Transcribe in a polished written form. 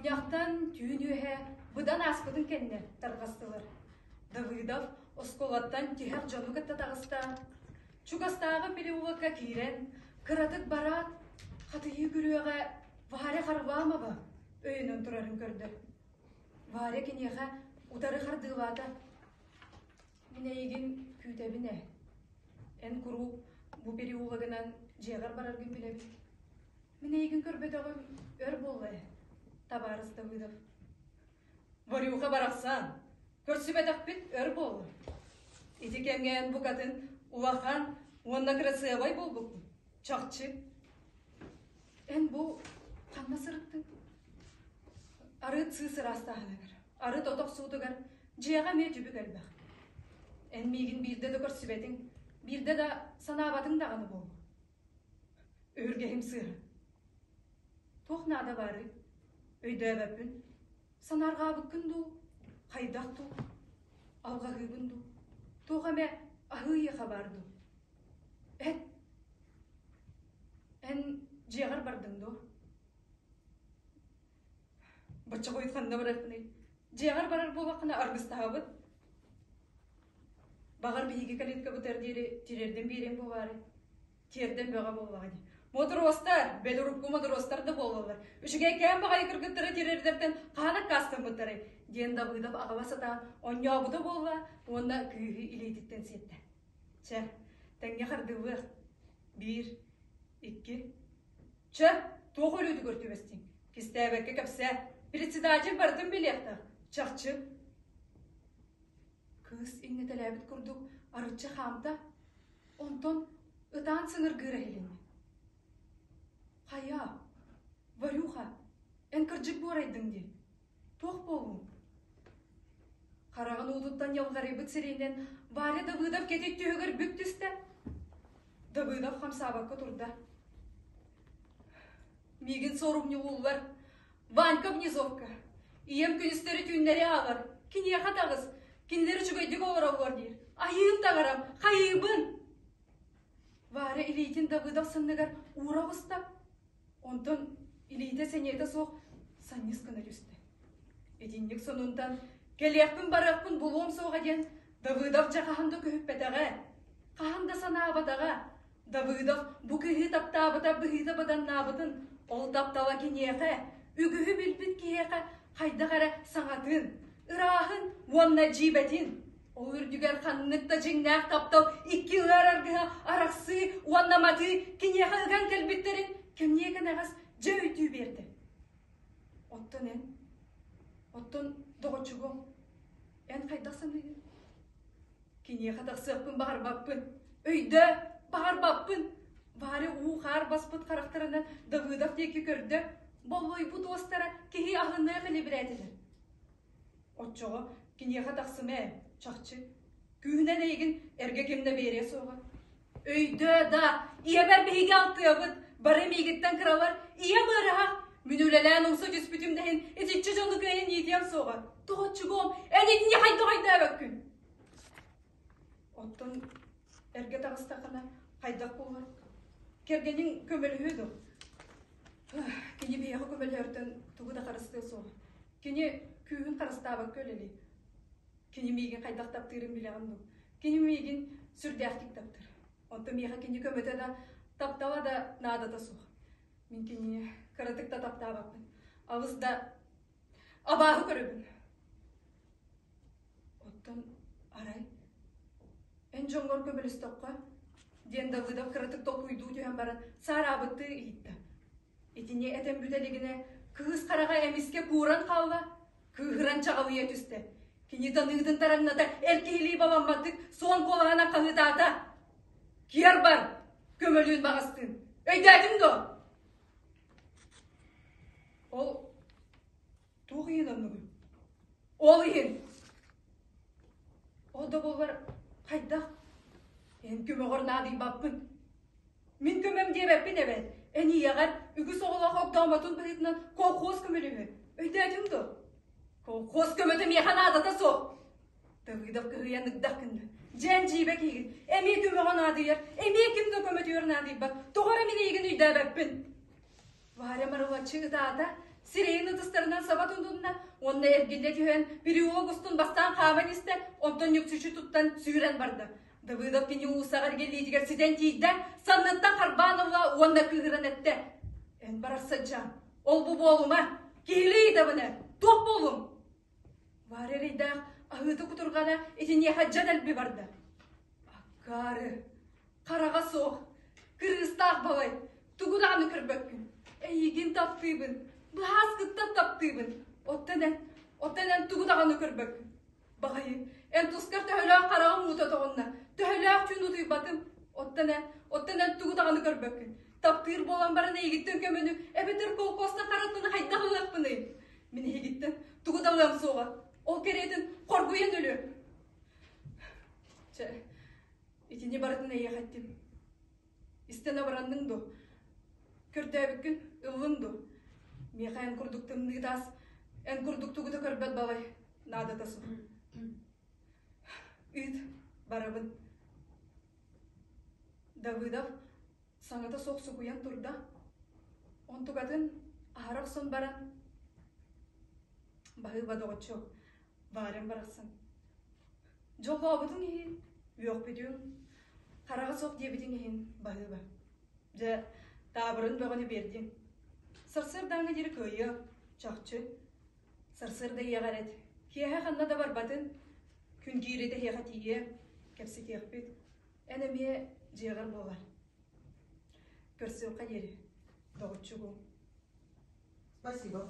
Мунньахтан түүн үөһэ быдан ааспытын кэннэ тарҕастылар. Давыдов оскуолаттан тиһэх дьону кытта таҕыста. Чугастааҕы переулокка киирэн, кыратык бараат, хатыйыы күрүөҕэ Варя Харламова өйөнөн турарын көрдө. Варя киниэхэ утары хардыылаата. Мин эйигин күүтэбин ээ. Эн куруук бу переулогынан дьиэҕэр бараргын билэбин. Мин эйигин көрбөтөҕүм өр буолла ээ, табаарыс Давыдов. Варюха барахсан, көрсүбэтэхпит өр буолла. Ити кэмҥэ эн букатын улахан уонна кырасыабай буолбуккун. Чахчы. Эн бу ханна сырыттыҥ? Арыт сыыс ыраастааһыныгар, арыт от охсуутугар дьиэҕэ эмиэ түбүк элбэх. Эн миигин биирдэ да көрсүбэтиҥ, биирдэ да санаабатыҥ даҕаны буолуо. Өһүргэһим сыыһа. Туох наада баарый? Өйдөөбөппүн. Санаарҕаабыккын дуу, хайдах дуу, алҕаһыыбын дуу, туох эмэ аһыы ыйыаха баар дуу? Эт, эн дьиэҕэр бардыҥ дуо? Бачча хойут ханна барарбыный? Дьиэҕэр барар буоллаххына аргыстаһабыт. Баҕар биһиги калиткабытыгар диэри тириэрдэн биэриэм буолаарай? Тиэрдэн бөҕө буоллаҕа дии. Мотуруостар, бэл урукку мотуруостар да буолаллар. Үчүгэйкээн баҕайы кыргыттары тириэрдэртэн хаһан аккаастаммыттарай? диэн Давыдов аҕала сатаан онньообута буолла уонна кыыһы илиититтэн сиэттэ. Чэ, тэҥҥэ хардыылыах. Биир, икки. Чэ, туох өлүүтүгэр түбэстиҥ? Кистээбэккэ кэпсээ. Председатель барытын билиэхтээх. Чахчы. Кыыс иҥнэтэлээбит курдук арычча хаамта, онтон ытаан сыҥыргыыра иһилиннэ. Хайа, Варюха, эн кырдьык буорайдыҥ дии. Туох буоллуҥ? Хараҕын уутуттан ньалҕарыйбыт сирэйинэн Варя Давыдов кэтит түһүгэр бүк түстэ. Давыдов хамсаабакка турда. Миигин суорумньулууллар. Ванька Внизовка. Ийэм күнүстэри-түүннэри аалар. Киниэхэ таҕыс. Кинилэр үчүгэйдик олороллор диир. Айыым таҥарам, хайыыбын! Варя илиитин Давыдов санныгар уура оҕуста. Онтон илиитэ сэниэтэ суох санньыс гына түстэ. Итинник сонунтан кэлиэхпин-барыахпын булуом суоҕа диэн Давыдов дьэ хаһан да көһүппэтэҕэ, хаһан да санаабатаҕа. Давыдов бу кыыһы таптаабыта быһыыта быданнаабытын, ол таптала киниэхэ, үгүһү билбит киһиэхэ хайдах эрэ саҥатын, ырааһын уонна дьиибэтин, ол үрдүгэр ханнык да дьиҥнээх таптал икки ыар аргыһа арахсыы уонна матыы киниэхэ ыган кэлбиттэрин кэмниэ кэнэҕэс дьэ өйдүү биэрдэ. Оттон эн, оттон доҕоччугуом, эн хайдах саныыгын? Киниэхэ тахсыахпын баҕарбаппын. Өйдөө, баҕарбаппын. Варя уу-хаар баспыт харахтарынан Давыдов диэки көрдө, боллойбут уостара киһи аһыныах илибирээтилэр. Оччоҕо киниэхэ тахсыма ээ, чахчы. Күүһүнэн эйигин эргэ ким да биэриэ суоҕа. Өйдөө да, ийэбэр биһиги алтыабыт, бары миигиттэн кыралар, ийэм ыарыһах, мин үлэлээн умса түспүтүм да иһин итиччэ дьону кыайан иитиэм суоҕа. Тоҕоччугуом, эн итини хайдах өйдөөбөккүн? Оттон эргэ таҕыстаххына хайдах буолар? Кэргэниҥ көмөлөһүө дуо? Кини биһиэхэ көмөлөһөртөн тугу да харыстыа суоҕа. Кини күүһүн харыстаабакка үлэлиир. Кини миигин хайдах таптыырын билэҕин дуо? Кини миигин сүрдээхтик таптыыр. Онтон миэхэ кини көмөтө да, таптала да наадата суох. Мин кинини кыратык да таптаабаппын. Алыс да абааһы көрөбүн. Оттон арай эн дьоҥҥор көмөлөстөххө диэн Давыдов кыратык толкуйдуу түһэн баран саараабыттыы ыйытта. Итини этэн бүтэ илигинэ кыыс хараҕа эмискэ кууран хаалла, кыыһыран чаҕылыйа түстэ. Кини таныытын тараҥната эр киһилии баламматтык суон куолаһынан хаһыытаата. Киэр бар, көмөлүүн баҕастыын. Өйдөөтүҥ дуо? Ол туох иһин оннугуй? Ол иһин. Ол да буоллар хайдах? Эн көмөҕөр наадыйбаппын. Мин көмөм диэбэппин эбээт. Эн ийэҕэр үгүс оҕолоох огдоомотун быһыытынан колхоз көмөлөһүө. Өйдөөтүҥ дуо? Колхоз көмөтө миэхэ наадата суох. Давыдов кыһыйан ыгдах гынна. Дьээн дьиибэ киһигин. Эмиэ көмөҕө наадыйар, эмиэ ким да көмөтүгэр наадыйбат. Тоҕо эрэ мин эйигин өйдөөбөппүн. Варя марылаччы ытаата. Сирэйин ытыстарынан саба тутунна уонна эргиллэ түһэн, переулок устун бастаан хааман истэ, онтон нүксүчү туттан сүүрэн барда. Давыдов кини уулуссаҕа эргиллиитигэр ситэн тиийдэ, санныттан харбаан ылла уонна кыыһыран эттэ: «Эн барахсадьаан, ол-бу буолума, киһилии ыйдабын ээ, туох буоллуҥ?» Варя эрэйдээх аһыыта-кутурҕана итиниэхэ дьэ дэлби барда. Акаары, хараҕа суох, кырыыстаах балай, тугу даҕаны көрбөккүн. Эйигин таптыыбын, быһааскыттан таптыыбын. Оттон эн, оттон эн тугу даҕаны көрбөккүн. Баҕайы, эн тускар төһөлөөх хараҕым уута тоҕунна, төһөлөөх түүн утуйбатым. Оттон эн, оттон эн тугу даҕаны көрбөккүн. Таптыыр буолан баран эйигиттэн көмөнү, эбэтэр колхозтан хараттан хайдах ылыахпыный? Мин эһигиттэн тугу да ылыам суоҕа. Ол кэриэтин хоргуйан өлүөм. Чэ, итини барытын эйиэхэ эттим. Истэн абыранныҥ дуо? Көрдөөбүккүн ыллыҥ дуо? Миэхэ эн курдук тымныы таас, эн курдук тугу да көрбөт балай наадата суох. Ыыт, барабын. Давыдов саҥата суох сукуйан турда. Онтукатын аһара охсон баран, баһыыба доҕоччуок, баарым барахсан. Дьоллообутуҥ иһин, үөхпүтүҥ, хараҕа суох диэбитиҥ иһин баһыыба. Дьэ, таабырын бөҕөнү биэрдиҥ. Сарсыардааҥҥа диэри кыайыа, чахчы. Сарсыарда ийэҕэр эт, киэһэ ханна да барбатын, күн кииритэ эһиэхэ тиийиэ, кэпсэтиэхпит. Эн эмиэ дьиэҕэр буолар. Көрсүөххэ диэри, доҕоччугум. Спасибо.